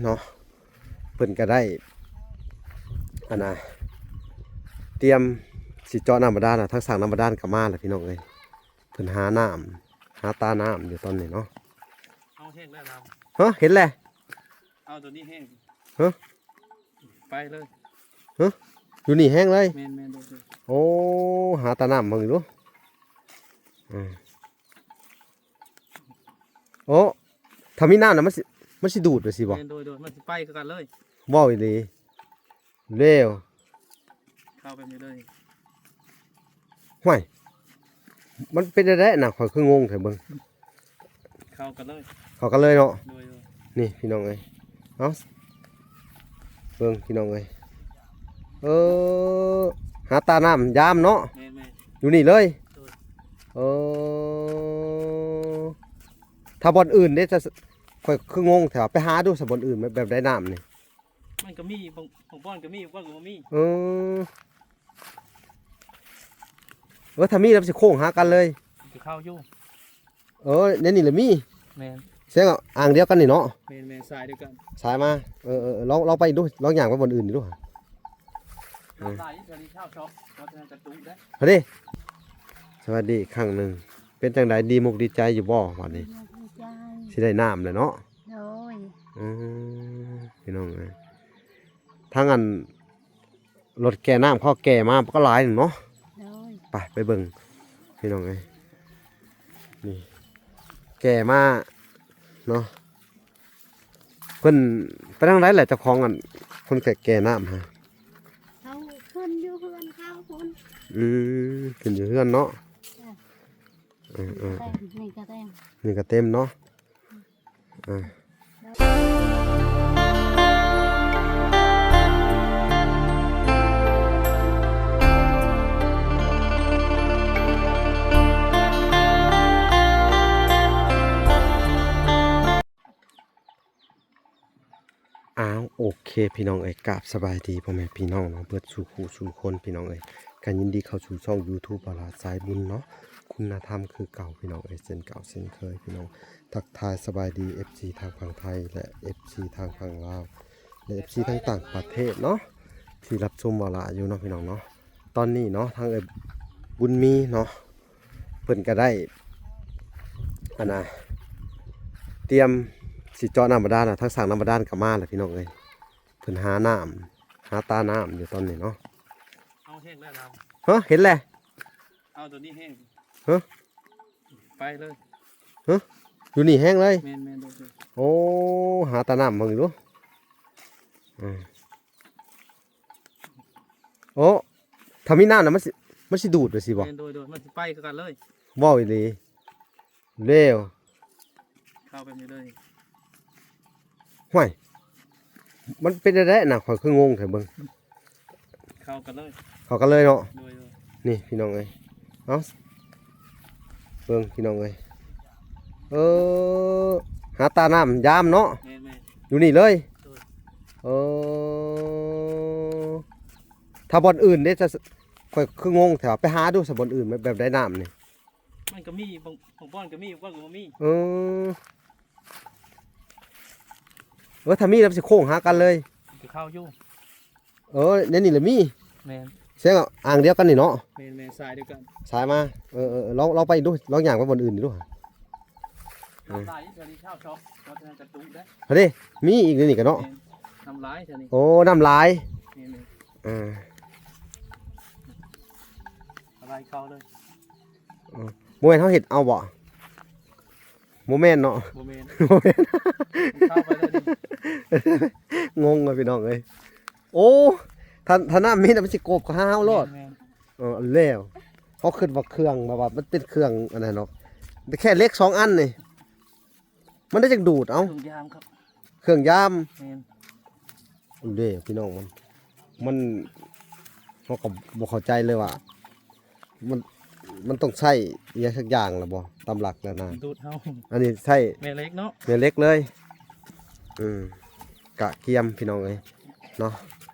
ເນາະ ເພິ່ນກໍໄດ້ ອັນນ່າ ຕຽມຊິເຈາະນ້ຳບາດານນະ ທາງສ້າງນ້ຳບາດານກໍມາແລ້ວ ພີ່ນ້ອງເອີຍ. ເພິ່ນຫານ້ຳ ຫາຕານ້ຳຢູ່ຕອນນີ້ເນາະ. ເອົາແຫ້ງແລ້ວລາວ ຮະ ເຫັນແລ້ວ ເອົາໂຕນີ້ແຫ້ງ ຮະ ໄປເລີຍ ຮະ ຢູ່ນີ້ແຫ້ງເລີຍ. ແມ່ນໆ ໂດຍໆ ໂອ້ ຫາຕານ້ຳເບິ່ງດູ. ອືມ ໂອ້ ຖ້າມີນ້ຳນະ ມັນຊິ ມັນຊິດູດໄປຊີ້ບໍ່? ແມ່ນ ໂດຍໆ ມັນຊິໄປຄືກັນເລີຍ. ເວົ້າອີ່ຫຼີ. ເລວ ເຂົ້າໄປໝົດເລີຍ. ຫ້ວຍ ມັນເປັນແນວໃດນະ? ຂ້ອຍຄືງົງແທ້ເບິ່ງ. ເຂົ້າກັນເລີຍ ເຂົ້າກັນເລີຍເນາະ. ໂດຍໆ ນີ້ພີ່ນ້ອງເອີຍ ເອົາ ເບິ່ງພີ່ນ້ອງເອີຍ. ເອີ ຫາຕານ້ຳຍາມເນາະ. ແມ່ນໆ ຢູ່ນີ້ເລີຍ. ໂດຍ ເອີ ຖ້າບ່ອນອື່ນເດ້ ຈະ ຂ້ອຍຄືງົງແທ້. ໄປຫາດູຊະ ບ່ອນອື່ນແບບ ແບບໃດນ້ຳນີ້. ມັນກໍມີ ບາງ ບາງບ່ອນກໍມີ ບາງບ່ອນກໍບໍ່ມີ. ເອີ ເອີ ຖ້າມີແລ້ວມັນຊິໂຄ້ງຫາກັນເລີຍ. ມັນຊິເຂົ້າຢູ່. ເອີ ໃນນີ້ລະມີ. ແມ່ນ ແສດງວ່າອ່າງດຽວກັນນີ້ເນາະ. ແມ່ນໆ ສາຍດຽວກັນ ສາຍມາ. ເອີໆ ລອງ ລອງໄປອີກດູ ລອງຍ່າງໄປບ່ອນອື່ນອີກດູ. ນ້ຳຫຼາຍເທື່ອນີ້ເຊົ້າຊອກ ກໍຈະກະຕຸກໄດ້. ເອົາເດ້ ສະຫວັດດີອີກຄັ້ງໜຶ່ງ. ເປັນຈັ່ງໃດ ດີມຸກດີໃຈຢູ່ບໍ່ບາດນີ້? ດີມຸກດີໃຈ ຊິໄດ້ນ້ຳແລ້ວເນາະ. ໂດຍ ອືມ ພີ່ນ້ອງເອີຍ ທາງອັນ ລົດແກ່ນ້ຳເຂົາແກ່ມາກໍຫຼາຍໜຶ່ງເນາະ. ໂດຍ ໄປ ໄປເບິ່ງພີ່ນ້ອງເອີຍ. ນີ້ ແກ່ມາເນາະ. ເພິ່ນໄປທາງໃດແຫຼະ ເຈົ້າຂອງອັນ ຄົນແກ່ ແກ່ນ້ຳຫະ? ເຂົາຂຶ້ນຢູ່ເຮືອນເຂົາພຸ້ນ. ອືມ ຂຶ້ນຢູ່ເຮືອນເນາະ. ເອີ ເອີໆ ນີ້ກໍເຕັມ ນີ້ກໍເຕັມເນາະ. ອ່າ ອ້າວ ໂອເຄ ພີ່ນ້ອງເອີຍ ກາບສະບາຍດີພໍ່ແມ່ພີ່ນ້ອງເນາະ ເບິດສູ່ຄູ່ສູ່ຄົນ ພີ່ນ້ອງເອີຍ. ກໍຍິນດີເຂົ້າສູ່ຊ່ອງຢູທູບ ບ່າວຫຼ້າສາຍບຸນເນາະ ຄຸນນະທຳຄືເກົ່າ ພີ່ນ້ອງເອີຍ ເຊັ່ນເກົ່າເຊັ່ນເຄີຍ ພີ່ນ້ອງ. ທັກທາຍສະບາຍດີ ເອັຟຊີ ທາງຝັ່ງໄທ ແລະ ເອັຟຊີ ທາງຝັ່ງລາວ ແລະ ເອັຟຊີ ທາງຕ່າງປະເທດເນາະ ທີ່ຮັບຊົມບ່າວຫຼ້າຢູ່ເນາະ ພີ່ນ້ອງເນາະ. ຕອນນີ້ເນາະ ທາງເອື້ອຍບຸນມີເນາະ ເພິ່ນກໍໄດ້ ອັນນ່າ ຕຽມຊິເຈາະນ້ຳບາດານນະ ທາງສ້າງນ້ຳບາດານກໍມາແລ້ວ ພີ່ນ້ອງເອີຍ. ເພິ່ນຫານ້ຳ ຫາຕານ້ຳຢູ່ຕອນນີ້ເນາະ. ເອົາແຫ້ງແລ້ວລາວ ຮະ ເຫັນແລ້ວ ເອົາໂຕນີ້ແຫ້ງ ຮະ ໄປເລີຍ ຮະ ຢູ່ນີ້ແຫ້ງເລີຍ. ແມ່ນໆ ໂດຍໆ ໂອ້ ຫາຕານ້ຳເບິ່ງດູ. ອືມ ໂອ້ ຖ້າມີນ້ຳນະ ມັນຊິ ມັນຊິດູດໄປຊີ້ບໍ່? ແມ່ນ ໂດຍໆ ມັນຊິໄປຄືກັນເລີຍ. ເວົ້າອີ່ຫຼີ. ເລວ ເຂົ້າໄປໝົດເລີຍ. ຫ້ວຍ ມັນເປັນແນວໃດນະ? ຂ້ອຍຄືງົງແທ້ເບິ່ງ. ເຂົ້າກັນເລີຍ ເຂົ້າກັນເລີຍເນາະ. ໂດຍໆ ນີ້ພີ່ນ້ອງເອີຍ ເອົາ ເບິ່ງພີ່ນ້ອງເອີຍ. ເອີ ຫາຕານ້ຳຍາມເນາະ. ແມ່ນໆ ຢູ່ນີ້ເລີຍ. ໂດຍ ເອີ ຖ້າບ່ອນອື່ນເດ້ ຈະ ຂ້ອຍຄືງົງແທ້. ໄປຫາດູຊະ ບ່ອນອື່ນແບບ ແບບໃດນ້ຳນີ້. ມັນກໍມີ ບາງ ບາງບ່ອນກໍມີ ບາງບ່ອນກໍບໍ່ມີ. ເອີ ເອີ ຖ້າມີແລ້ວມັນຊິໂຄ້ງຫາກັນເລີຍ. ມັນຊິເຂົ້າຢູ່. ເອີ ໃນນີ້ລະມີ. ແມ່ນ ແສດງວ່າອ່າງດຽວກັນນີ້ເນາະ. ແມ່ນໆ ສາຍດຽວກັນ ສາຍມາ. ເອີໆ ລອງ ລອງໄປອີກດູ ລອງຍ່າງໄປບ່ອນອື່ນອີກດູ. ນ້ຳຫຼາຍເທື່ອນີ້ເຊົ້າຊອກ ກໍຈະກະຕຸໄດ້. ເອີ ເດ້ ມີອີກໃນນີ້ກະເນາະ. ແມ່ນ ນ້ຳຫຼາຍເທື່ອນີ້. ໂອ້ ນ້ຳຫຼາຍ. ແມ່ນໆ ເອີ ສະບາຍເຂົ້າເລີຍ. ເອີ ບໍ່ແມ່ນເຮົາເຮັດເອົາບໍ່? ບໍ່ແມ່ນເນາະ. ບໍ່ແມ່ນ ບໍ່ແມ່ນ. ເຂົ້າໄປເລີຍນີ້. ງົງເລີຍພີ່ນ້ອງເອີຍ. ໂອ້ ຖ້າ ຖ້ານ້ຳມີນະ ມັນຊິກົບເຂົ້າຫາເຮົາໂລດ. ແມ່ນໆ ເອີ ແລ້ວເຮົາຄິດວ່າເຄື່ອງ ແບບວ່າມັນເປັນເຄື່ອງອັນນັ້ນເນາະ ແຕ່ແຄ່ເຫຼັກສອງອັນນີ້ ມັນໄດ້ຈັ່ງດູດເອົາ. ເຄື່ອງຢາມຄັບ ເຄື່ອງຢາມ. ແມ່ນ ເດ້ພີ່ນ້ອງ ມັນ ມັນ ເຮົາກໍບໍ່ເຂົ້າໃຈເລີຍວ່າ ມັນ ມັນຕ້ອງໃຊ້ອີ່ຫຍັງສັກຢ່າງລະບໍ່ ຕາມຫຼັກແລ້ວນະ. ດູດເຮົາ ອັນນີ້ໃຊ້ແມ່ເຫຼັກເນາະ ແມ່ເຫຼັກເລີຍ. ອືມ ກະກຽມພີ່ນ້ອງເອີຍເນາະ.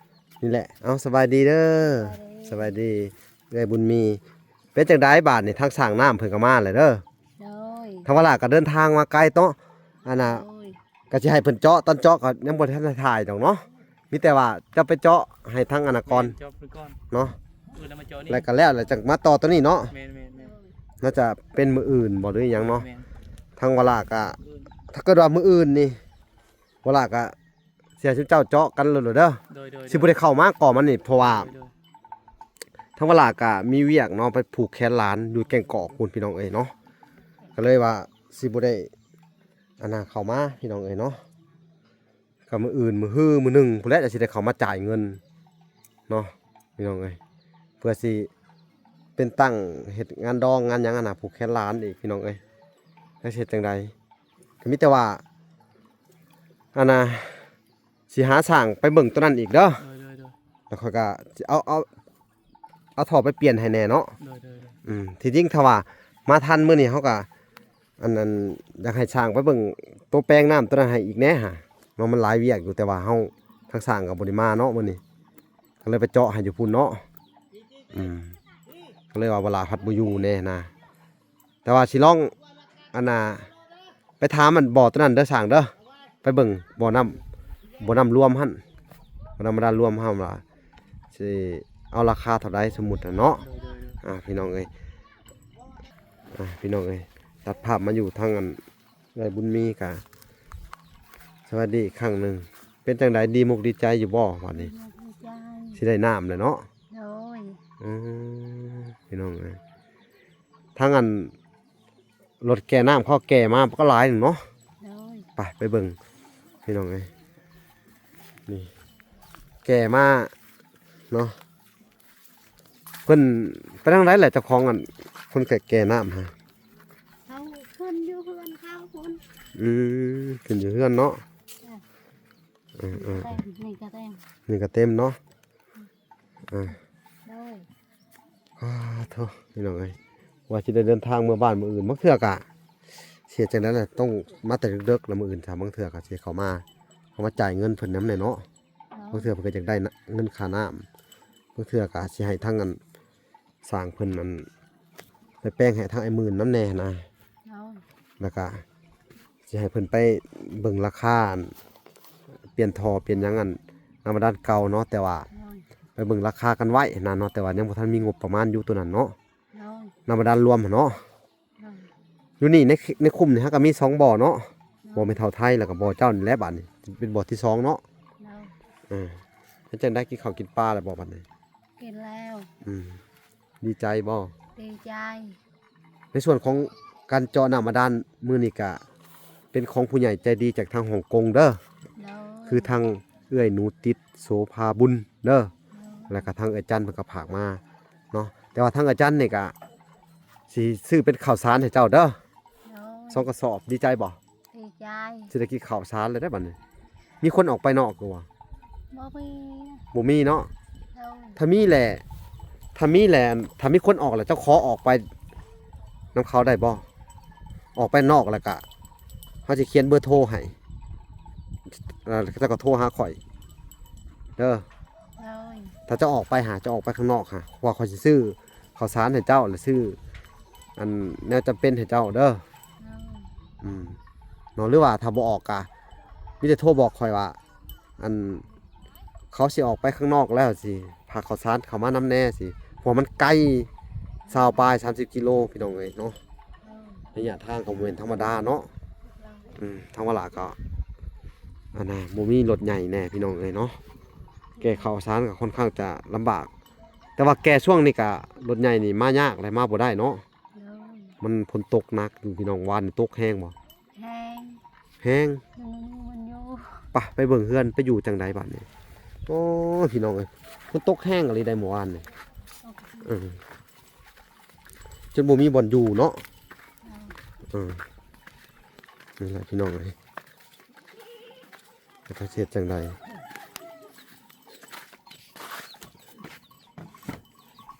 ນີ້ແຫຼະ ເອົາ ສະບາຍດີເດີ. ສະບາຍດີ ສະບາຍດີເອື້ອຍບຸນມີ. ເປັນຈັ່ງໃດບາດນີ້ ທາງສ້າງນ້ຳເພິ່ນກໍມາແລ້ວເດີ. ໂດຍ ທາງວາລາກໍເດີນທາງມາໄກເນາະ ອັນນ່າ. ໂດຍ ກໍຊິໃຫ້ເພິ່ນເຈາະ ຕອນເຈາະກໍຍັງບໍ່ທັນໄດ້ຖ່າຍດອກເນາະ ມີແຕ່ວ່າຈະໄປເຈາະໃຫ້ທາງອັນນະກ່ອນ ແມ່ນ ເຈາະເພິ່ນກ່ອນເນາະ ອືມ ແລ້ວມາເຈາະນີ້ ແລ້ວກໍແລ້ວ ແລ້ວຈັ່ງມາຕໍ່ຕົວນີ້ເນາະ ແມ່ນໆໆ ໜ້າຈະເປັນມື້ອື່ນບໍ່ ຫຼືຫຍັງເນາະ ແມ່ນ ທາງວະລາກໍ ມື້ອື່ນ ຖ້າເກີດວ່າມື້ອື່ນນີ້ ວະລາກໍຊິໃຫ້ຊຸມເຈົ້າເຈາະກັນໂລດເດີ ໂດຍໆໆ ຊິບໍ່ໄດ້ເຂົ້າມາກ່ອນມັນນີ້ ເພາະວ່າ ໂດຍໆ ທາງວະລາກໍມີວຽກເນາະ ໄປຜູກແຂນຫຼານຢູ່ແກ້ງກອກພຸ້ນ ພີ່ນ້ອງເອີຍເນາະ ກໍເລີຍວ່າຊິບໍ່ໄດ້ ອັນນ່າ ເຂົ້າມາ ພີ່ນ້ອງເອີຍເນາະ ກໍມື້ອື່ນ ມື້ຮື ມື້ໜຶ່ງພຸ້ນແຫຼະ ຈັ່ງຊິໄດ້ເຂົ້າມາຈ່າຍເງິນເນາະ ພີ່ນ້ອງເອີຍ ເພື່ອຊິເປັນຕັ້ງເຮັດງານດອງງານຫຍັງຫັ້ນນະ ຜູກແຂນຫຼານອີກ ພີ່ນ້ອງເອີຍ ຈັກຊິເຮັດຈັ່ງໃດ ກໍມີແຕ່ວ່າ ອັນນ່າ ຊິຫາຊ່າງໄປເບິ່ງຕົວນັ້ນອີກເດີ ໂດຍໆໆ ແລ້ວຂ້ອຍກໍຊິເອົາ ເອົາ ເອົາທໍ່ໄປປ່ຽນໃຫ້ແດ່ເນາະ ໂດຍໆໆ ອືມ ທີ່ຈິງຖ້າວ່າມາທັນມື້ນີ້ ເຮົາກໍ ອັນ ອັນ ຢາກໃຫ້ຊ່າງໄປເບິ່ງໂຕແປງນ້ຳຕົວນັ້ນໃຫ້ອີກແດ່ຫາ ເນາະ ມັນຫຼາຍວຽກຢູ່ ແຕ່ວ່າເຮົາ ທາງຊ່າງກໍບໍ່ໄດ້ມາເນາະມື້ນີ້ ກໍເລີຍໄປເຈາະໃຫ້ຢູ່ພຸ້ນເນາະ ອືມ ກໍເລີຍວ່າວະລາພັດບໍ່ຢູ່ແດ່ນະ ແຕ່ວ່າຊິລອງ ອັນນ່າ ໄປຖາມອັນບໍ່ຕົວນັ້ນເດີຊ່າງເດີ ໄປເບິ່ງບໍ່ນ້ຳ ບໍ່ນ້ຳລວມຫັ້ນ ບໍ່ນ້ຳບາດານລວມຫັ້ນວ່າຊິເອົາລາຄາເທົ່າໃດ ສົມມຸດຫັ້ນເນາະ ໂດຍໆໆ ອ່າ ພີ່ນ້ອງເອີຍ ອ່າ ພີ່ນ້ອງເອີຍ ຕັດພາບມາຢູ່ທາງອັນເອື້ອຍບຸນມີກະ ສະຫວັດດີອີກຄັ້ງໜຶ່ງ ເປັນຈັ່ງໃດ ດີມຸກດີໃຈຢູ່ບໍ່ບາດນີ້ ດີໃຈ ຊິໄດ້ນ້ຳແລ້ວເນາະ ໂດຍ ອືມ ພີ່ນ້ອງເອີຍ ທາງອັນ ລົດແກ່ນ້ຳເຂົາແກ່ມາກໍຫຼາຍໜຶ່ງເນາະ ໂດຍ ໄປ ໄປເບິ່ງ ພີ່ນ້ອງເອີຍ ນີ້ ແກ່ມາເນາະ ເພິ່ນໄປທາງໃດແຫຼະ ເຈົ້າຂອງອັນ ຄົນແກ່ ແກ່ນ້ຳຫາ ເຂົາຂຶ້ນຢູ່ເຮືອນເຂົາພຸ້ນ ອືມ ຂຶ້ນຢູ່ເຮືອນເນາະ ເອີ ເອີໆໆ ນີ້ກໍເຕັມ ນີ້ກໍເຕັມເນາະ ອ່າ ໂດຍ ອ່າ ໂທ້ ພີ່ນ້ອງເອີຍ ວ່າຊິໄດ້ເດີນທາງເມືອບ້ານມື້ອື່ນ ບາງເທື່ອກະຊິເຮັດຈັ່ງໃດລະ ຕ້ອງມາແຕ່ເດິກໆ ລະມື້ອື່ນ ຖ້າບາງເທື່ອກະຊິເຂົ້າມາ ເຂົ້າມາຈ່າຍເງິນເພິ່ນນຳແດ່ເນາະ ໂດຍ ບາງເທື່ອເພິ່ນກໍຢາກໄດ້ເງິນຄ່ານ້ຳ ບາງເທື່ອກະຊິໃຫ້ທາງອັນ ຊ່າງເພິ່ນອັນ ໄປແປງໃຫ້ທາງອ້າຍໝື່ນນຳແດ່ຫັ້ນນະ ໂດຍ ແລ້ວກະຊິໃຫ້ເພິ່ນໄປເບິ່ງລາຄາ ອັນ ປ່ຽນທໍ່ປ່ຽນຫຍັງ ອັນ ນ້ຳບາດານເກົ່າເນາະ ແຕ່ວ່າ ໂດຍ ໄປເບິ່ງລາຄາກັນໄວ້ຫັ້ນນະເນາະ ແຕ່ວ່າຍັງບໍ່ທັນມີງົບປະມານຢູ່ໂຕນັ້ນເນາະ ໂດຍ ນ້ຳບາດານລວມຫັ້ນເນາະ ໂດຍ ຢູ່ນີ້ໃນ ໃນຄຸ້ມນີ້ເຮົາກໍມີສອງບໍ່ເນາະ ໂດຍ ບໍ່ແມ່ເຖົ້າໄທ ແລ້ວກໍບໍ່ເຈົ້ານີ້ແຫຼະ ບາດນີ້ເປັນບໍ່ທີສອງເນາະ ໂດຍ ເອີ ເປັນຈັ່ງໃດ ກິນເຂົ້າກິນປາແລ້ວບໍ່ບາດນີ້? ກິນແລ້ວ ອືມ ດີໃຈບໍ່? ດີໃຈ ໃນສ່ວນຂອງການເຈາະນ້ຳບາດານມື້ນີ້ກະເປັນຂອງຜູ້ໃຫຍ່ໃຈດີຈາກທາງຮົງກົງເດີ ໂດຍ ຄືທາງເອື້ອຍໜູຕິດ ໂສພາບຸນເດີ ໂດຍ ແລ້ວກະທາງເອື້ອຍຈັນເພິ່ນກະຝາກມາເນາະ ແຕ່ວ່າທາງເອື້ອຍຈັນນີ້ກະຊິຊື້ເປັນເຂົ້າສານໃຫ້ເຈົ້າເດີ ໂດຍ ສອງກະສອບ ດີໃຈບໍ່? ດີໃຈ ຊິໄດ້ກິນເຂົ້າສານແລ້ວເດ້ບາດນີ້ ມີຄົນອອກໄປນອກຢູ່ບໍ່? ບໍ່ມີ ບໍ່ມີເນາະ ໂດຍ ຖ້າມີແຫຼະ ຖ້າມີແຫຼະ ຖ້າມີຄົນອອກແລ້ວ ເຈົ້າຂໍອອກໄປນຳເຂົາໄດ້ບໍ່? ອອກໄປນອກແລ້ວກະ ເຮົາຊິຂຽນເບີໂທໃຫ້ ແລ້ວເຈົ້າກໍໂທຫາຂ້ອຍເດີ ໂດຍ ຖ້າເຈົ້າອອກໄປຫາ ເຈົ້າອອກໄປຂ້າງນອກຫາ ເພາະວ່າຂ້ອຍຊິຊື້ເຂົ້າສານໃຫ້ເຈົ້າ ແລະ ຊື້ອັນແນວຈຳເປັນໃຫ້ເຈົ້າເດີ ໂດຍ ອືມ ເນາະ ຫຼືວ່າຖ້າບໍ່ອອກກະ ມີແຕ່ໂທບອກຂ້ອຍວ່າ ອັນ ເຂົາຊິອອກໄປຂ້າງນອກແລ້ວ ຊິພາເຂົ້າສານເຂົ້າມານຳແດ່ ຊິ ເພາະວ່າມັນໄກ ຊາວປາຍ ສາມສິບກິໂລ ພີ່ນ້ອງເອີຍເນາະ ໂດຍ ໄລຍະທາງກໍບໍ່ແມ່ນທຳມະດາເນາະ ໂດຍ ອືມ ທາງວະລາກໍ ອັນນ່າ ບໍ່ມີລົດໃຫຍ່ແດ່ ພີ່ນ້ອງເອີຍເນາະ ແກ່ເຂົ້າສານກໍຄ່ອນຂ້າງຈະລຳບາກ ແຕ່ວ່າແກ່ຊ່ວງນີ້ກະລົດໃຫຍ່ນີ້ມາຍາກ ແລະ ມາບໍ່ໄດ້ເນາະ ໂດຍ ມັນຝົນຕົກໜັກຢູ່ ພີ່ນ້ອງ ວານນີ້ຕົກແຮງບໍ່? ແຮງ ແຮງ ມັນຢູ່ ໄປ ໄປເບິ່ງເຮືອນ ໄປຢູ່ຈັ່ງໃດບາດນີ້ ໂອ້ ພີ່ນ້ອງເອີຍ ຝົນຕົກແຮງອີ່ຫຼີໃດເມື່ອວານນີ້ ຕົກ ເອີ ຈົນບໍ່ມີບ່ອນຢູ່ເນາະ ໂດຍ ເອີ ນີ້ແຫຼະ ພີ່ນ້ອງເອີຍ ແລ້ວຈະເຮັດຈັ່ງໃດ?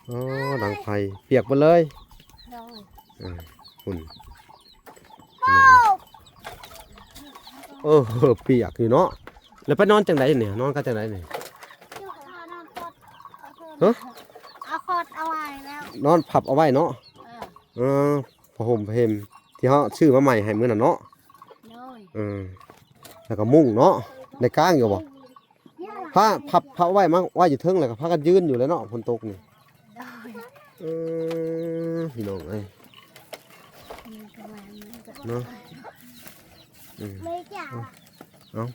ອໍ ດັງໄຟ ປຽກເບິດເລີຍ ໂດຍ ເອີ ພຸ້ນ ເອີ ປຽກຢູ່ເນາະ ແລ້ວໄປນອນຈັ່ງໃດນີ້? ນອນກັນຈັ່ງໃດນີ້? ຮະ? ເອົາຄອດເອົາໄວ້ແລ້ວ ນອນພັບເອົາໄວ້ເນາະ ເອີ ເອີ ຜ້າຫົ່ມຜ້າເຮັມທີ່ເຮົາຊື້ມາໃໝ່ໃຫ້ມື້ນັ້ນເນາະ ໂດຍ ເອີ ແລ້ວກໍມຸ້ງເນາະ ໄດ້ກາງຢູ່ບໍ່? ຜ້າພັບ ພັບໄວ້ ມາໄວ້ຢູ່ເທິງ ແລ້ວກໍພາກັນຢືນຢູ່ແຫຼະເນາະ ຝົນຕົກນີ້. ເອີ ພີ່ນ້ອງເອີຍ ເນາະ ອືມ ເອົາ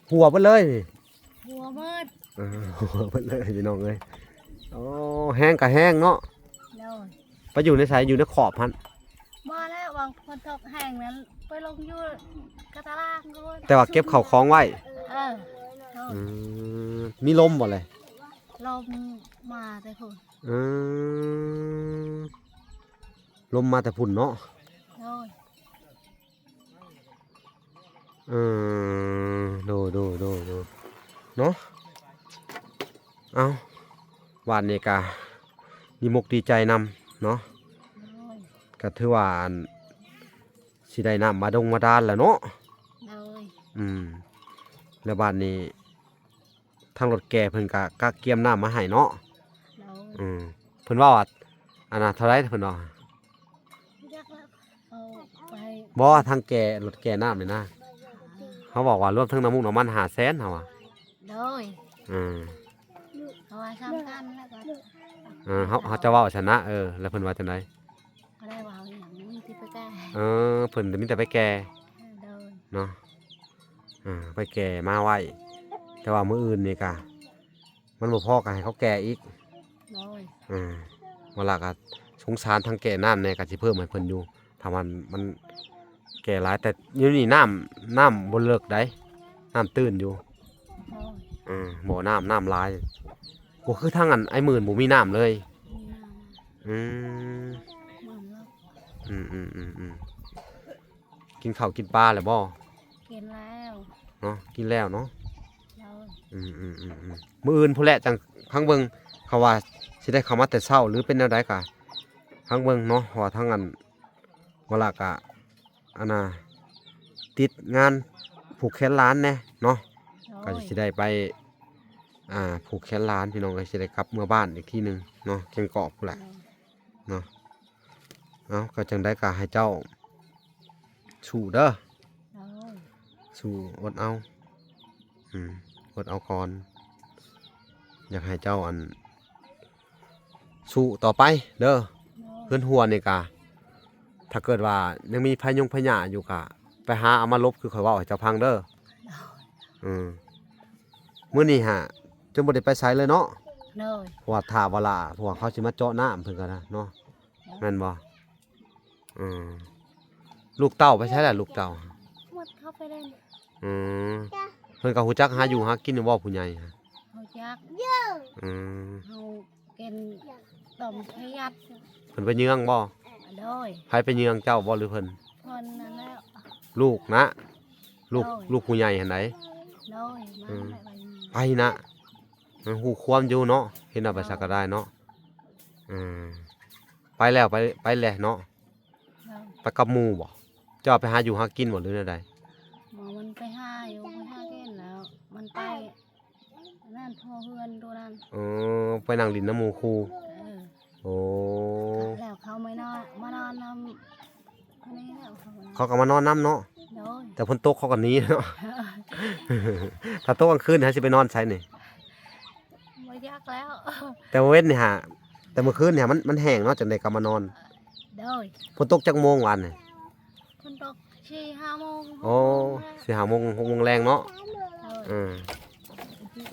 ຫົວເບິດເລີຍນີ້ ຫົວໝົດ ເອີ ຫົວເບິດເລີຍ ພີ່ນ້ອງເອີຍ. ໂອ້ ແຮງກໍແຮງເນາະ. ໂດຍ ໄປຢູ່ໃນໃສ? ຢູ່ໃນຂອບຫັ້ນ? ບໍ່ແລ້ວ ວ່າຝົນຕົກແຮງນັ້ນ ໄປລົງຢູ່ກະຕະລາງໂລດ ແຕ່ວ່າເກັບເຂົ້າຂອງໄວ້. ເອີ ອືມ ມີລົມບໍ່ແລະ? ລົມມາແຕ່ພຸ້ນ. ອືມ ລົມມາແຕ່ພຸ້ນເນາະ. ໂດຍ ເອີ ໂດຍ ໂດຍ ໂດຍ ໂດຍ ເນາະ. ເອົ້າ ບາດນີ້ກະດີມົກດີໃຈນຳເນາະ. ໂດຍ ກະຖືວ່າ ອັນ ຊິໄດ້ນ້ຳບາດົງບາດານແລ້ວເນາະ. ໂດຍ ອືມ ແລ້ວບາດນີ້ ທາງລົດແກ່ເພິ່ນກະກະກຽມນ້ຳມາໃຫ້ເນາະ. ໂດຍ ອືມ ເພິ່ນເວົ້າວ່າ ອັນນ່າ ເທົ່າໃດເພິ່ນວ່າ? ຈັກແລ້ວ ເອົາໄປ ບໍ່ ທາງແກ່ ລົດແກ່ນ້ຳນີ້ນະ ເຮົາບອກວ່າລວມທັງນ້ຳມັນ ປະມານຫ້າແສນ ເຮົາວ່າ. ໂດຍ ອືມ ເພາະວ່າສຳຄັນແລ້ວກໍ ເອີ ເຮົາ ເຮົາຈະເວົ້າຊັ້ນນະ. ເອີ ແລ້ວເພິ່ນວ່າຈັ່ງໃດ? ກໍໄດ້ເວົ້າຫຍັງ ມີແຕ່ໄປແກ່. ເອີ ເພິ່ນມີແຕ່ໄປແກ່. ໂດຍ ເນາະ ເອີ ໄປແກ່ມາໄວ້ ແຕ່ວ່າມື້ອື່ນນີ້ກະ ມັນບໍ່ພໍກໍໃຫ້ເຂົາແກ່ອີກ. ໂດຍ ເອີ ວ່າລະກໍສົງສານທາງແກ່ນ້ຳແດ່ ກໍຊິເພີ່ມໃຫ້ເພິ່ນຢູ່ ຖ້າມັນ ມັນແກ່ຫຼາຍ. ແຕ່ຢູ່ນີ້ນ້ຳ ນ້ຳບໍ່ເລິກໃດ໋ ນ້ຳຕື້ນຢູ່. ໂດຍ ເອີ ບໍ່ ນ້ຳ ນ້ຳຫຼາຍ ບໍ່ຄືທາງອັນອ້າຍໝື່ນ ບໍ່ມີນ້ຳເລີຍ. ມີນ້ຳ ອືມ ນ້ຳເລິກ ອືມ ອືມ ອືມ ອືມ. ກິນເຂົ້າກິນປາແລ້ວບໍ່? ກິນແລ້ວເນາະ ກິນແລ້ວເນາະ. ໂດຍ ອືມ ອືມ ອືມ ອືມ ມື້ອື່ນພຸ້ນແຫຼະ ຈັ່ງພັງເບິ່ງ ເຂົາວ່າຊິໄດ້ເຂົ້າມາແຕ່ເຊົ້າ ຫຼືເປັນແນວໃດກະພັງເບິ່ງເນາະ. ເພາະວ່າທາງອັນ ເວລາກະ ອັນນ່າ ຕິດງານຜູກແຂນຫຼານແດ່ເນາະ. ໂດຍ ກະຊິໄດ້ໄປ ອ່າ ຜູກແຂນຫຼານ ພີ່ນ້ອງເອີຍ ຊິໄດ້ກັບເມືອບ້ານອີກທີໜຶ່ງເນາະ ແກ້ງກອກພຸ້ນແຫຼະ. ໂດຍ ເນາະ. ເອົາ ກໍຈັ່ງໃດກໍໃຫ້ເຈົ້າສູ້ເດີ. ໂດຍ ສູ້ ອົດເອົາ ອືມ ອົດເອົາກ່ອນ. ຢາກໃຫ້ເຈົ້າ ອັນ ສູ້ຕໍ່ໄປເດີ. ໂດຍ ເຮືອນຮົ້ວນີ້ກະ ຖ້າເກີດວ່າຍັງມີພະຍົງພະຍາດຢູ່ ກະໄປຫາເອົາມາຫຼົບ ຄືຂ້ອຍເວົ້າໃຫ້ເຈົ້າຟັງເດີ. ໂດຍ ອືມ ມື້ນີ້ຫາ ຈົນບໍ່ໄດ້ໄປໃສເລີຍເນາະ. ໂດຍ ເພາະວ່າຖ້າວ່າລະ ເພາະວ່າເຂົາຊິມາເຈາະນ້ຳເພິ່ນກໍນະເນາະ. ໂດຍ ແມ່ນບໍ່? ອືມ ລູກເຕົ້າໄປໃສລະ ລູກເຕົ້າ? ໝົດເຂົາໄປເລີຍ. ອືມ ເພິ່ນກໍຮູ້ຈັກຫາຢູ່ຫາກິນຢູ່ບໍ່ ຜູ້ໃຫຍ່? ຮູ້ຈັກ. ອືມ ເຮົາ ເປັນຕ່ອມໄພຍັດ. ເພິ່ນໄປເຍືອງບໍ່? ໂດຍ ໃຜໄປເຍືອງ ເຈົ້າບໍ່ ຫຼືເພິ່ນ? ເພິ່ນນັ້ນແຫຼະ. ລູກນະ? ລູກ ໂດຍ ລູກຜູ້ໃຫຍ່ຫັ້ນໃດ? ໂດຍ ມາ ອືມ ແລ້ວໄປເຍືອງ ໄປນະ. ມັນຮູ້ຄວາມຢູ່ເນາະ ເຫັນວ່າໄປໃສກໍໄດ້ເນາະ. ໂດຍ ເອີ ໄປແລ້ວ ໄປ ໄປແລ້ວເນາະ. ໂດຍ ໄປກັບໝູ່ບໍ່? ເຈົ້າໄປຫາຢູ່ຫາກິນບໍ່ ຫຼືແນວໃດ? ບໍ່ ມັນໄປຫາຢູ່ ໄປຫາກິນແລ້ວ ມັນໄປ ອັນນັ້ນ ພໍ່ເຮືອນໂຕນັ້ນ. ເອີ ໄປນັ່ງຫຼິ້ນນຳໝູ່ຄູ່. ເອີ ໂອ້ ແລ້ວເຂົາມານອນ ມານອນນຳ ອັນນີ້ແລ້ວ ເຂົາ ເຂົາກໍມານອນນຳເນາະ. ໂດຍ ແຕ່ຝົນຕົກເຂົາກໍໜີເນາະ. ຖ້າຕົກກາງຄືນ ເຮົາຊິໄປນອນໃສນີ້? ບໍ່ຈັກແລ້ວ ແຕ່ວ່າເວັນນີ້ຫາ ແຕ່ມື້ຄືນນີ້ຫາ ມັນ ມັນແຫ້ງເນາະ ຈັ່ງໃດກໍມານອນ. ໂດຍ ຝົນຕົກຈັກໂມງວານນີ້? ຝົນຕົກສີ່ຫ້າໂມງ. ໂອ້ ສີ່ຫ້າໂມງ ຫົກໂມງແລງເນາະ. ໂດຍ ເອີ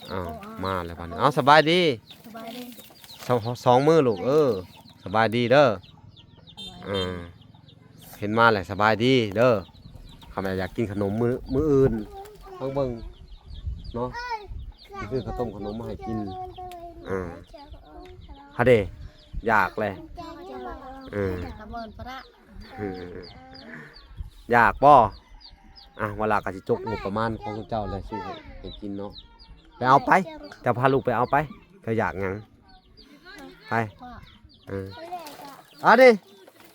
ເອົາ ມາແລ້ວບັດນີ້ ເອົາ ສະບາຍດີ. ສະບາຍດີ ສອງ ສອງມື້ລູກເອີຍ ສະບາຍດີເດີ. ເອີ ເຫັນມາແລ້ວສະບາຍດີເດີ. ຂ້າພະເຈົ້າຢາກກິນຂະໜົມມື້ ມື້ອື່ນ ເບິ່ງເນາະ ຊື້ເຂົ້າຕົ້ມຂະໜົມມາໃຫ້ກິນ. ເອີ ຫາເດ ຢາກແຫຼະ. ເອີ ເອີ ຢາກບໍ່? ອ່ະ ວາລາກໍຊິຈົກງົບປະມານຂອງເຈົ້າແຫຼະ ຊື້ໃຫ້ ໃຫ້ກິນເນາະ. ໄປເອົາໄປ ເຈົ້າພາລູກໄປເອົາໄປ ເຈົ້າຢາກຫຍັງ? ໄປ ເອີ ອັນນີ້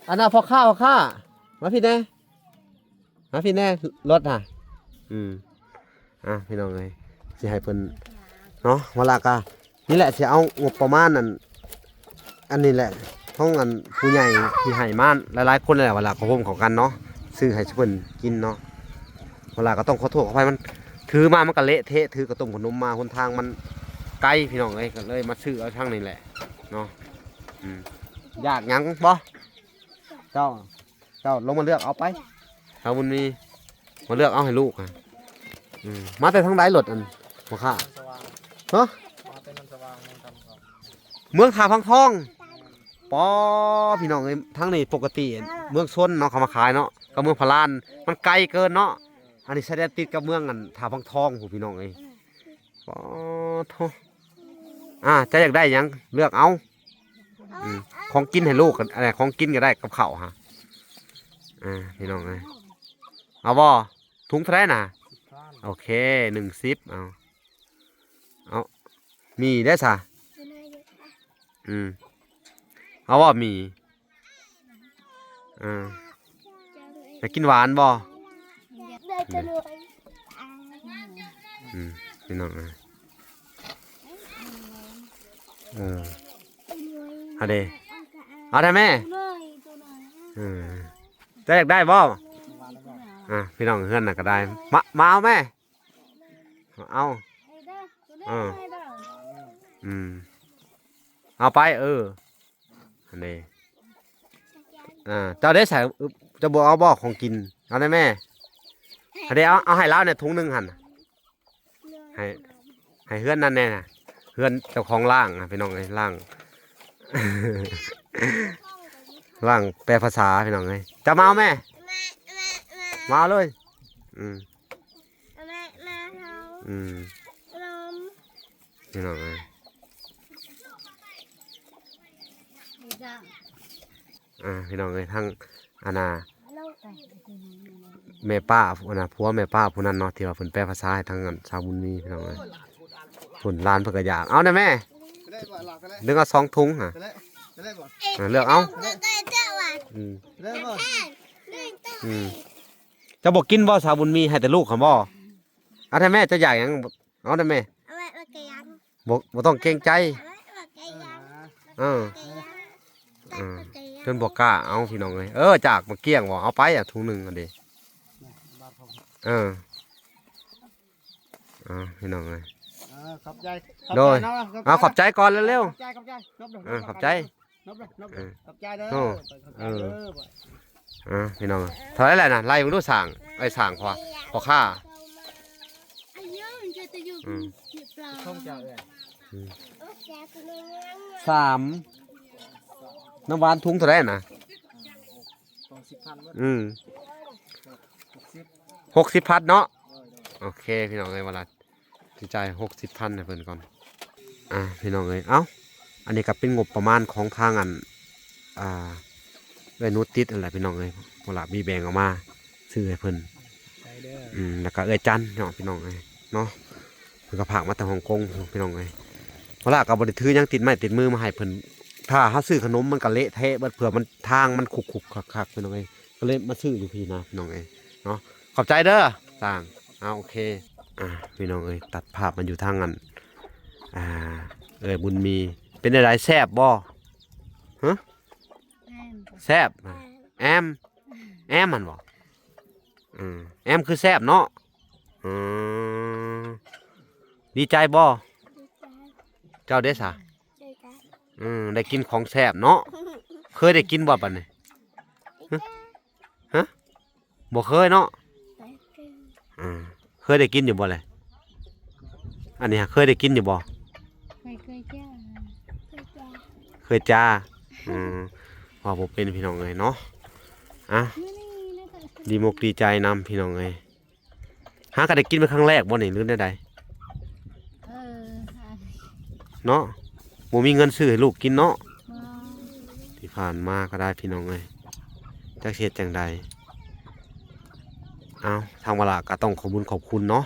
ອັນນັ້ນພໍ່ຄ້າ ພໍ່ຄ້າ ມາພີ້ແດ່ ມາພີ້ແດ່ ລົດນະ. ອືມ ອ່ະ ພີ່ນ້ອງເອີຍ ຊິໃຫ້ເພິ່ນເນາະ ວາລາກະ ນີ້ແຫຼະ ຊິເອົາງົບປະມານອັນ ອັນນີ້ແຫຼະ ຂອງອັນຜູ້ໃຫຍ່ທີ່ໃຫ້ມາຫຼາຍໆຄົນແຫຼະ ວາລາເຂົາໂຮມເຂົ້າກັນເນາະ ຊື້ ຊື້ໃຫ້ເພິ່ນກິນເນາະ. ເວລາກໍຕ້ອງຂໍໂທດຂໍອະໄພ ມັນຖືມາມັນກໍເລະເທະ ຖືກະຕົ້ມຂະໜົມມາ ຫົນທາງມັນໄກພີ່ນ້ອງເອີຍ ກໍເລີຍມາຊື້ເອົາທາງນີ້ແຫຼະເນາະ. ອືມ ຢາກຫຍັງບໍ່? ເຈົ້າ ເຈົ້າລົງມາເລືອກເອົາໄປ ຖ້າມັນມີ ມາເລືອກເອົາໃຫ້ລູກ. ອືມ ມາແຕ່ທາງໃດລົດອັນພໍ່ຄ້າ? ຮະ? ເມືອງທ່າພັງທອງ. ປໍ ພີ່ນ້ອງເອີຍ ທາງນີ້ປົກກະຕິເມືອງຊົນເນາະ ເຂົາມາຂາຍເນາະ ກັບເມືອງພະລານ ມັນໄກເກີນເນາະ. ອັນນີ້ຊາຍແດນຕິດກັບເມືອງອັນທ່າພັງທອງພຸ້ນ ພີ່ນ້ອງເອີຍ. ປາໂທ ອ່າ ເຈົ້າຢາກໄດ້ຫຍັງເລືອກເອົາ. ອືມ ຂອງກິນໃຫ້ລູກ ອັນ ຂອງກິນກໍໄດ້ກັບເຂົ້າຫະ. ອ່າ ພີ່ນ້ອງເອີຍ ເອົາບໍ່? ຖົງເທົ່າໃດນະ? ໂອເຄ ໜຶ່ງສິບ ເອົາ ເອົາ ໝີ່ເດ້ສະ. ອືມ ເອົາບໍ່ໝີ່? ເອີ ຢາກກິນຫວານບໍ່? ອືມ ພີ່ນ້ອງເອີຍ ເອີ ເອົາເດ້ ເອົາໄດ້ແມ່. ເອີ ເຈົ້າຢາກໄດ້ບໍ່? ອ່າ ພີ່ນ້ອງເຮືອນນະກໍໄດ້ ມາ ມາເອົາແມ່ ເອົາ ເອີ ອືມ ເອົາໄປ ເອີ ອັນນີ້ ອ່າ ເຈົ້າໄດ້ໃສ່ ເຈົ້າບໍ່ເອົາບໍ່ຂອງກິນ? ເອົາໄດ້ແມ່ ອັນນີ້ ເອົາ ເອົາໃຫ້ລາວແດ່ ຖົງໜຶ່ງຫັ້ນ ໃຫ້ ໃຫ້ເຮືອນນັ້ນແດ່ນະ ເຮືອນເຈົ້າຂອງລ້າງນະ ພີ່ນ້ອງເອີຍ ລ້າງ ລ້າງແປພາສາ ພີ່ນ້ອງເອີຍ. ເຈົ້າມາເອົາແມ່ ມາເອົາເລີຍ ອືມ ອືມ ພີ່ນ້ອງເອີຍ ອ່າ ພີ່ນ້ອງເອີຍ ທັງ ອັນນ່າ ແມ່ປ້າ ອັນນ່າ ຜົວແມ່ປ້າຜູ້ນັ້ນເນາະ ທີ່ວ່າເພິ່ນແປພາສາໃຫ້ທາງອັນຊາວບຸນມີ ພີ່ນ້ອງເອີຍ ພຸ້ນ ຫຼານເພິ່ນກໍຢາກ ເອົາແດ່ແມ່ ດຶງເອົາສອງຖົງຫະ ເລືອກເອົາ ອືມ ອືມ ເຈົ້າບໍ່ກິນບໍ່ ຊາວບຸນມີ ໃຫ້ແຕ່ລູກຫັ້ນບໍ່? ເອົາແດ່ແມ່ ເຈົ້າຢາກຫຍັງ? ເອົາໄດ້ແມ່ ເອົາໄວ້ ບໍ່ ບໍ່ຕ້ອງເກງໃຈ ເອີ ເອີ ຈົນບໍ່ກ້າເອົາ ພີ່ນ້ອງເອີຍ. ເອີ ຈາກມາກ້ຽງບໍ່ ເອົາໄປ ອະ ຖົງໜຶ່ງຫັ້ນເດ ເອີ ເອົາ ພີ່ນ້ອງເອີຍ ເອີ ຂອບໃຈ ໂດຍ ເອົາ ຂອບໃຈກ່ອນເລັວໆ ຂອບໃຈ ຂອບໃຈ ເອີ ຂອບໃຈ. ນບເດີ ນບເດີ ເອີ ຂອບໃຈເດີ ໂອ້ ຂອບໃຈເດີ ເອີ ພີ່ນ້ອງ ເທົ່າໃດແຫຼະນະ ໄລ່ເບິ່ງດູ ສ້າງ ໄອ້ສ້າງ ພໍ່ ພໍ່ຄ້າ ອືມ ຂອງເຈົ້າເອີຍ ອືມ ສາມ ນ້ຳຫວານຖົງເທົ່າໃດນະ? ຫົກສິບພັນເບິດ ອືມ ຫົກສິບ ຫົກສິບພັນເນາະ ໂດຍ ໂດຍ ໂອເຄ ພີ່ນ້ອງເອີຍ ວ່າລະ ຊິຈ່າຍຫົກສິບພັນໃຫ້ເພິ່ນກ່ອນ ອ່າ ພີ່ນ້ອງເອີຍ ເອົ້າ ອັນນີ້ກໍເປັນງົບປະມານຂອງທາງອັນ ອ່າ ເອື້ອຍໜູຕິດຫັ້ນແຫຼະ ພີ່ນ້ອງເອີຍ ເວລາມີແບ່ງອອກມາຊື້ໃຫ້ເພິ່ນ ອືມ ແລ້ວກໍເອື້ອຍຈັນເນາະ ພີ່ນ້ອງເອີຍເນາະ ເພິ່ນກໍຝາກມາແຕ່ຮົງກົງ ພີ່ນ້ອງເອີຍ ເວລາກໍບໍ່ໄດ້ຖືຫຍັງຕິດໄມ້ຕິດມືມາໃຫ້ເພິ່ນ ຖ້າເຮົາຊື້ຂະໜົມມັນກໍເລະເທະເບິດ ເພື່ອມັນ ທາງມັນຂຸກໆຄັກໆ ພີ່ນ້ອງເອີຍ ກໍເລີຍມາຊື້ຢູ່ພີ້ນະ ພີ່ນ້ອງເອີຍເນາະ ຂອບໃຈເດີ ຊ່າງ ເອົາ ໂອເຄ ອ່າ ພີ່ນ້ອງເອີຍ ຕັດພາບມາຢູ່ທາງອັນ ອ່າ ເອື້ອຍບຸນມີ ເປັນແນວໃດ ແຊບບໍ່? ຮະ ແຊບ ແອມ ແອມຫັ້ນບໍ່? ອືມ ແອມຄືແຊບເນາະ ອືມ ດີໃຈບໍ່? ເຈົ້າເດ້ສະ? ອືມ ໄດ້ກິນຂອງແຊບເນາະ ເຄີຍໄດ້ກິນບໍ່ປານນີ້? ຮະ ບໍ່ເຄີຍເນາະ ອືມ ເຄີຍໄດ້ກິນຢູ່ບໍ່ແລະ? ອັນນີ້ຫາເຄີຍໄດ້ກິນຢູ່ບໍ່? ເຄີຍ ເຄີຍຈ້າ ເຄີຍຈ້າ ອືມ ເວົ້າບໍ່ເປັນ ພີ່ນ້ອງເອີຍເນາະ ອ່ະ ດີມົກດີໃຈນຳ ພີ່ນ້ອງເອີຍ. ຫາກໍໄດ້ກິນເປັນຄັ້ງແລກບໍ່ນີ້ ຫຼືແນວໃດ? ເອີ ເນາະ ບໍ່ມີເງິນຊື້ໃຫ້ລູກກິນເນາະ ບໍ່ ທີ່ຜ່ານມາກໍໄດ້ ພີ່ນ້ອງເອີຍ ຈັກຊິເຮັດຈັ່ງໃດ ເອົ້າ ທາງວາລະກໍຕ້ອງຂອບບຸນຂອບຄຸນເນາະ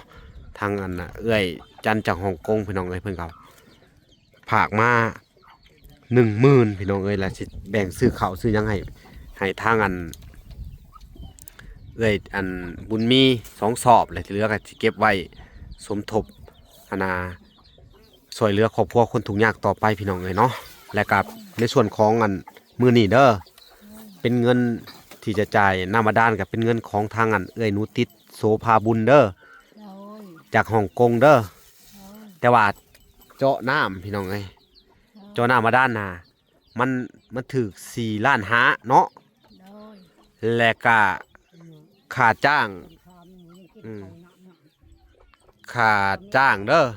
ທາງອັນ ເອື້ອຍຈັນຈາກຮົງກົງ ພີ່ນ້ອງເອີຍ ເພິ່ນກໍ ຝາກມາໜຶ່ງໝື່ນ ພີ່ນ້ອງເອີຍ ແລ້ວຊິແບ່ງຊື້ເຂົ້າຊື້ຫຍັງໃຫ້ ໃຫ້ທາງອັນ ເອື້ອຍອັນບຸນມີສອງສອບ ແລ້ວທີ່ເຫຼືອກໍຊິເກັບໄວ້ສົມທົບ ອັນນ່າ ຊ່ວຍເຫຼືອຄອບຄົວຄົນທຸກຍາກຕໍ່ໄປ ພີ່ນ້ອງເອີຍເນາະ ແລ້ວກໍໃນສ່ວນຂອງອັນມື້ນີ້ເດີ ເປັນເງິນ ທີ່ຈະຈ່າຍນ້ຳບາດານກໍເປັນເງິນຂອງທາງອັນເອື້ອຍໜູຕິດ ໂສພາບຸນເດີ ໂດຍ ຈາກຮ່ອງກົງເດີ ໂດຍ ແຕ່ວ່າເຈາະນ້ຳພີ່ນ້ອງເອີຍ ໂດຍ ເຈາະນ້ຳບາດານນະ ມັນ ມັນຖືກສີ່ລ້ານຫ້າເນາະ ໂດຍ ແລະກະຄ່າຈ້າງ ອືມ ຄ່າຈ້າງເດີ ໂດຍ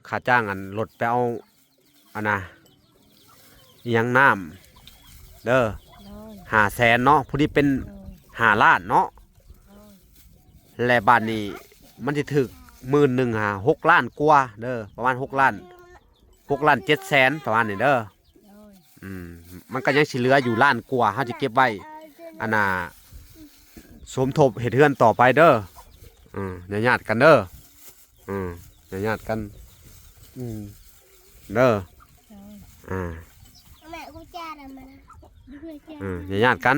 ຄ່າຈ້າງອັນລົດໄປເອົາ ອັນນະ ອີ່ຫຍັງ ນ້ຳເດີ ໂດຍ ຫ້າແສນເນາະ ຜູ້ນີ້ເປັນ ໂດຍ ຫ້າລ້ານເນາະ ໂດຍ ແລະບາດນີ້ມັນຊິຖືກໝື່ນໜຶ່ງຫາຫົກລ້ານກວ່າເດີ ປະມານຫົກລ້ານ ຫົກລ້ານເຈັດແສນ ປະມານນີ້ເດີ ໂດຍ ອືມ ມັນກໍຍັງຊິເຫຼືອຢູ່ລ້ານກວ່າ ເຮົາຊິເກັບໄວ້ ອັນນ່າ ສົມທົບເຮັດເຮືອນຕໍ່ໄປເດີ ອືມ ຢ່າຍາດກັນເດີ ອືມ ຢ່າຍາດກັນ ອືມ ເດີ ໂດຍ ອ່າ ແມ່ ກູຈານຳມານະ ເອີ ຢ່າຍາດກັນ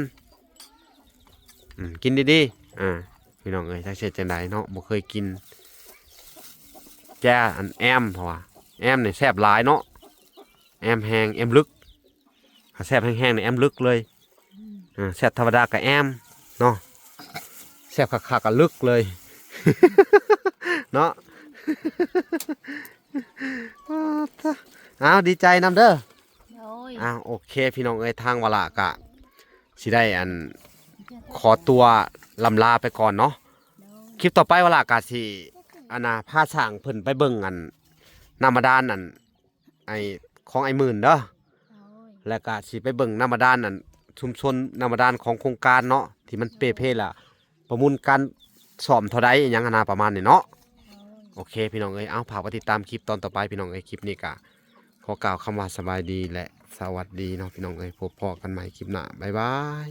ອືມ ກິນດີໆ ອ່າ ພີ່ນ້ອງເອີຍ ຈັກຊິເຮັດຈັ່ງໃດເນາະ ບໍ່ເຄີຍກິນ ແຈ່ອັນແອມ ເພາະວ່າແອມນີ້ແຊບຫຼາຍເນາະ ແອມແຮງ ແອມເລິກ ຖ້າແຊບແຮງໆນີ້ແອມເລິກເລີຍ ອືມ ເອີ ແຊບທຳມະດາກໍແອມເນາະ ແຊບຄັກໆກໍເລິກເລີຍເນາະ ອ້າວ ດີໃຈນຳເດີ ໂດຍ ອ້າວ ໂອເຄ ພີ່ນ້ອງເອີຍ ທາງວາລະກະຊິໄດ້ອັນ ຂໍຕົວລ່ຳລາໄປກ່ອນເນາະ ໂດຍ ຄລິບຕໍ່ໄປວາລະກະຊິ ອັນນ່າ ພາຊ່າງເພິ່ນໄປເບິ່ງອັນ ນ້ຳບາດານອັນ ໄອ້ ຂອງໄອ້ໝື່ນເດີ ໂດຍ ແລ້ວກະຊິໄປເບິ່ງນ້ຳບາດານອັນ ຊຸມຊົນນ້ຳບາດານຂອງໂຄງການເນາະ ທີ່ມັນເປ່ເພລະ ປະມູນການສ້ອມເທົ່າໃດ ອີ່ຫຍັງຫັ້ນນະ ປະມານນີ້ເນາະ ໂດຍ ໂອເຄ ພີ່ນ້ອງເອີຍ ເອົາ ຝາກໄວ້ຕິດຕາມຄລິບຕອນຕໍ່ໄປ ພີ່ນ້ອງເອີຍ ຄລິບນີ້ກະຂໍກ່າວຄຳວ່າສະບາຍດີ ແລະ ສະຫວັດດີເນາະ ພີ່ນ້ອງເອີຍ ພົບພໍ້ກັນໃໝ່ຄລິບໜ້າ ບາຍບາຍ.